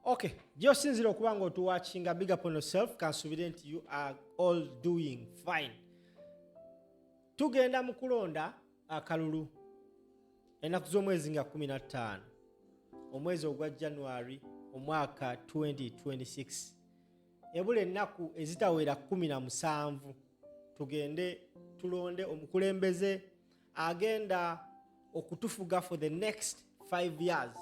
Okay, gyosinzira okuba nga otuwatchinga, big up on yourself. Kansubire nti you are all doing fine. Tugenda mu kulonda akalulu ennaku z'omwezi nga 15 omwezi ogwa January omwaka 2026. Ebula ennaku ezitawera 17 tugende tulonde omukulembeze agenda okutufuga for the next 5 years.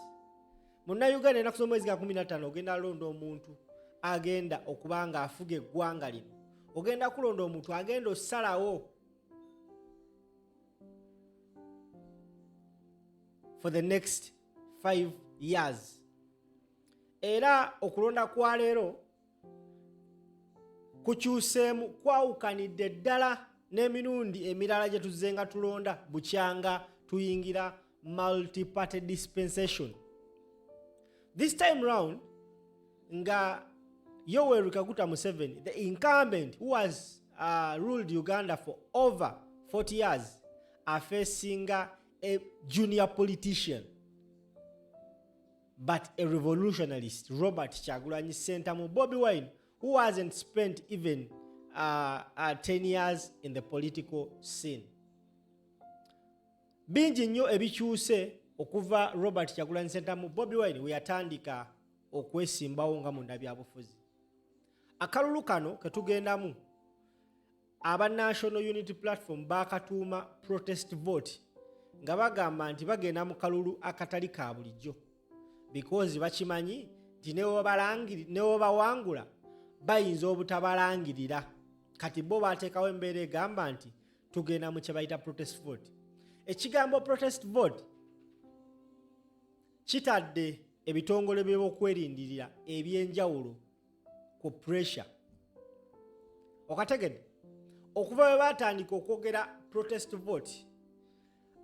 Munnayuganda, ennaku z'omwezi nga 15 ogenda londa omuntu agenda okuba nga afuga eggwanga lino. Ogenda kulonda omuntu agenda osalawo for the next 5 years. Era okulonda kwa leero kukyuseemu, kwawukanidde ddala n'emirundi emirala gye tuzze nga tulonda bukyanga tuyingira multiparty dispensation. This time round nga Yoweri Kaguta Museveni, the incumbent who has ruled Uganda for over 40 years, afacinga a junior politician but a revolutionalist, Robert Kyagulanyi Ssentamu, Bobi Wine, who hasn't spent even 10 years in the political scene. Bingi nnyo ebikyuse okuva Robert Kyagulanyi Ssentamu, Bobi Wine, we yatandika okwesimbawo nga munnabyabufuzi. Akalulu kano ketugendamu, aba National Unity Platform bakatuuma protest vote, nga bagamba nti bagenda mu kalulu akatali ka bulijjo because bakimanyi nti newebawangula bayinza obutabalangirira. Kati bo bateekawo embeera egamba nti tugenda mu kye bayita protest vote. Ekigambo protest vote kitadde ebitongole by'okwerindirira ebyenjawulo ku pressure. Okategedde? Okuva bwe batandika okwogera protest vote,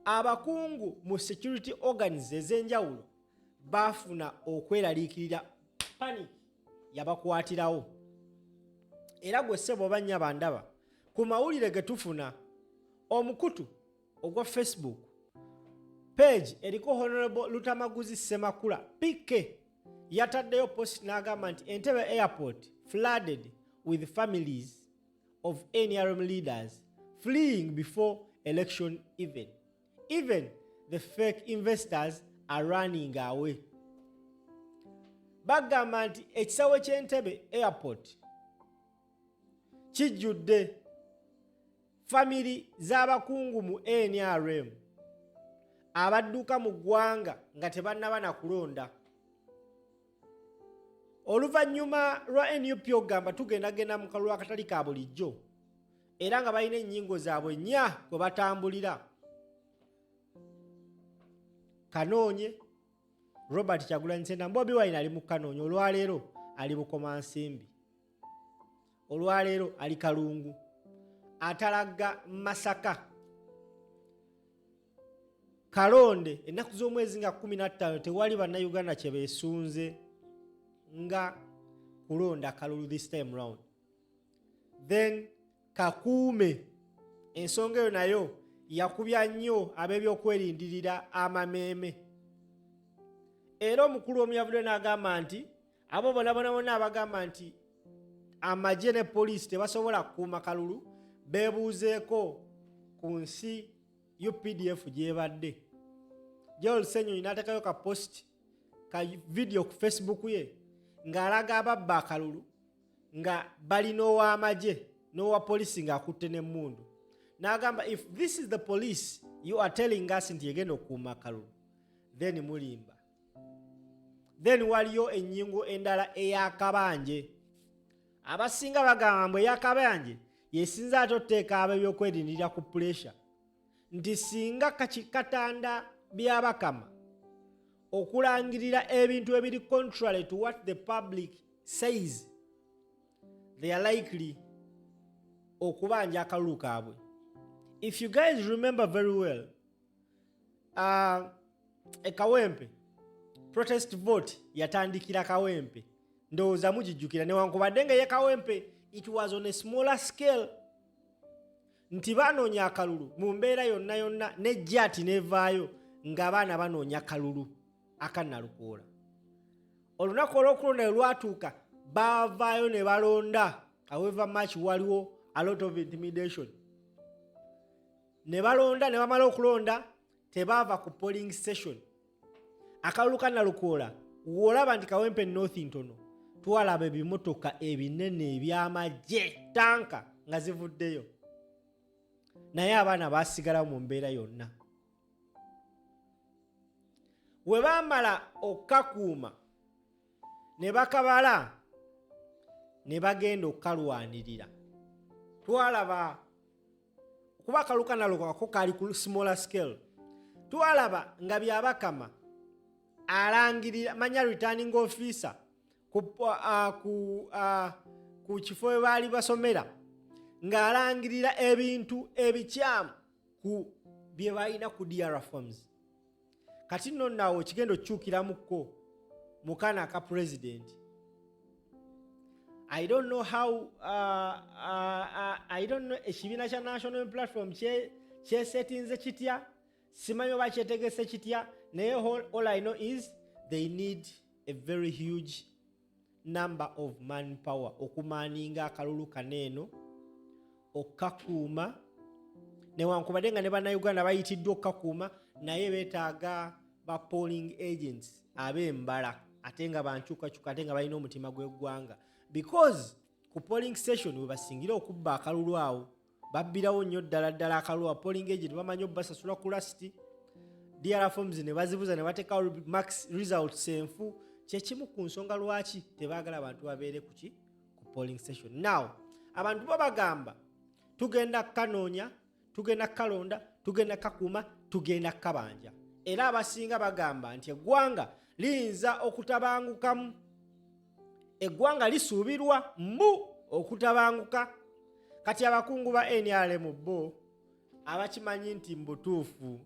abakungu mu security organs ez'enjawulo baafuna okweraliikirira, panic yabakwatirawo. Era gwe ssebo oba nnyaba ndaba ku mawulire ge tufuna, omukutu ogwa Facebook page eriko Honorable Lutamaguzi Ssemakula PK yataddeyo post n'agamba nti Entebbe Airport flooded with families of NRM leaders fleeing before election. Even the fake investors are running away. Bagamba nti ekisaawe ky'Entebbe Airport kijjudde family z'abakungu mu NRM abadduka mu ggwanga nga tebannaba na kulonda, oluvannyuma lwa NUP okugamba tugendagenda mu kalulu akatali ka bulijjo, era nga balina ennyingo zaabwe nnya kwe batambulira. Kanoonye Robert Kyagulanyi Ssentamu, Bobi Wine, ali mu kanoonye. Olwaleero ali Bukomansimbi, olwaleero ali Kalungu, atalagga Masaka. Kalonde ennaku z'omwezi nga 15. Tewali Bannayuganda kye beesunze nga kulonda kalulu this time round. Then kakuume ensonga eyo nayo yakubya nnyo ab'ebyokwerindirira amameeme. Era omukulu omu yavudde n'agamba nti abo bona bona bonna abagamba nti amagye ne poliisi tebasobola kukuuma kalulu beebuuzeeko ku nsi UPDF gyebadde. Joel Ssenyonyi n'ateekayo ka post ka video ku Facebook ye ng'alaga ababba akalulu nga bali n'ow'amagye n'owa poliisi ng'akutte n'emmundu, n'agamba, "If this is the police you are telling us nti egenda okukuuma akalulu, then mulimba." Then waliyo ennyingo endala ey'akabanje. Abasinga bagamba mbu ey'akabanje yesinza ate otuteeka ab'ebyokwerindirira ku pressure, nti singa katanda Byabakama okulangirira ebintu ebiri contrary to what the public says, they are likely okubanja akalulu kaabwe. If you guys remember very well, Ekawempe protest vote yatandikira Kawempe, ndowooza mugijjukira, newankubadde nga ye Kawempe it was on a smaller scale, nti banoonya akalulu mu mbeera yonna yonna, nejja ati nevaayo ng'abaana banoonya kalulu akannalukoola. Olunaku olw'okulonda lwe lwatuuka, baavaayo ne balonda. However much waliwo a lot of intimidation, ne balonda. Ne bamala okulonda, tebaava ku polling station. Akalulu ka Nalukoola, w'olaba nti Kawempe North ntono, twalaba ebimotoka ebinene ebyamagye, tanka nga zivuddeyo, naye abaana basigalawo mu mbeera yonna. We baamala okukakuuma ne bakabala ne bagenda okukalwanirira, twalaba kuba akalulu ka Nalukoola ko kaali ku smaller scale. Twalaba nga Byabakama alangirira manya returning officer ku kifo we baali basomera, ng'alangirira ebintu ebikyamu ku bye balina ku DR forms. Kati nno naawe kigenda okukyukiramuko mukana aka president. I don't know how, I don't know ekibiina kya National Platform kyesetinze kitya, simanyi oba kyetegese kitya, naye all I know is they need a very huge number of manpower okumaninga akalulu kano eno, okukakuuma. Newankubadde nga ne Bannayuganda bayitiddwa okukakuuma, naye beetaaga ba polling agents ab'embala, ate nga bankyukakyuka, ate nga balina omutima gw'eggwanga, because ku polling station we basingira okubba akalulu, awo babbirawo nnyo ddala ddala akalulu. A polling agent bamanyi obasasula ku last, DR forms ne bazibuza ne bateekawo max results enfu. Kyekimu ku nsonga lwaki tebaagala abantu babeere kuki ku polling station. Now abantu bo bagamba, "Tugenda kukanoonya, tugenda kukalonda, tugenda kukakuuma, tugenda kukabanja." Era abasinga bagamba nti eggwanga liyinza okutabangukamu, eggwanga lisuubirwa mbu okutabanguka. Kati abakungu ba NRM bo abakimanyi nti mu butuufu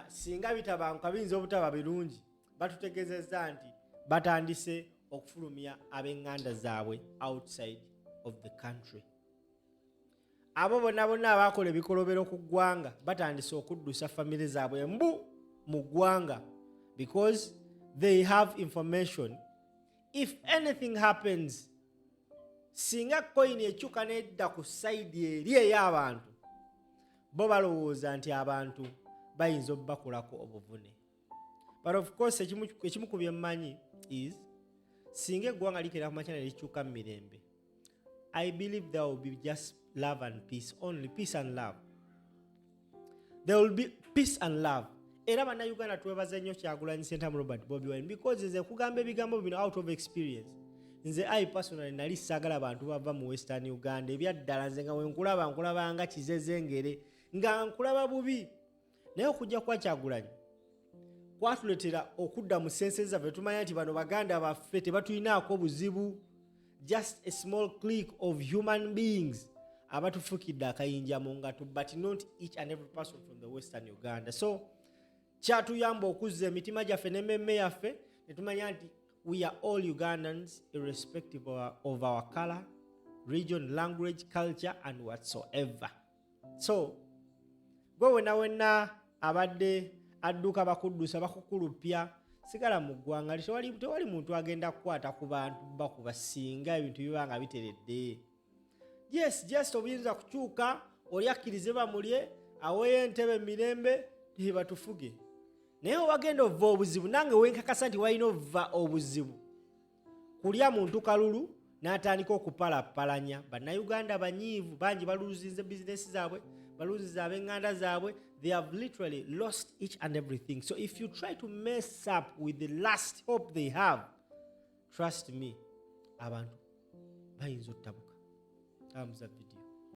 singa bitabanguka biyinza obutaba birungi, batutegeezezza nti batandise okufulumya ab'eŋŋanda zaabwe outside of the country. Abo bonna bonna abakola ebikolobero ku ggwanga batandise okuddusa famire zaabwe mbu mu ggwanga, because they have information if anything happens, singa coin ekyuka nedda ku side eri ey'abantu, bo balowooza nti abantu bayinza obbakolako obuvune. But of course, ekimu ku byemmanyi is singa eggwanga likeera ku makya ne likyuka mu mirembe, I believe there will be just love and peace, only peace and love. There will be peace and love. Era Bannayuganda, twebaza nnyo Kyagulanyi Sentamu Robert Bobi Wine, because nze nkugamba ebigambo bino out of experience. Nze I personally nali saagala bantu bava mu Western Uganda. Ebyaddala, nze nga wenkulaba nkulabanga kizezengere, nga nkulaba bubi, naye okujja kwa Kyagulanyi kwatuletera okudda mu sense zaffe. Tumanya nti bano baganda baffe, tebatulinaako buzibu, just a small clique of human beings abatufukidde akayinja mu ngato, but not each and every person from the Western Uganda. So kyatuyamba okuzza emitima gyaffe n'emmemme yaffe ne tumanya nti we are all Ugandans irrespective of our color, region, language, culture and whatsoever. So gwe wenna wenna abadde adduka, bakuddusa, bakukulupya, sigala mu ggwanga. Tewali muntu agenda kukwata ku bantu bakuba singa ebintu biba nga biteredde. Yes, just obuyinza kukyuka, oli akkirize bamulye, aweeyo entebe emirembe batufuge. Naye wagenda ova obuzibu, nange wenkakasa nti walina ova obuzibu kulya muntu kalulu n'atandika okupalapalanya. Bannayuganda banyiivu, bangi baluzinze bizinesi zaabwe, baluzinze ab'eŋŋanda zaabwe. They have literally lost each and everything. So if you try to mess up with the last hope they have, trust me, abantu bayinza ottabuka. Amuza video.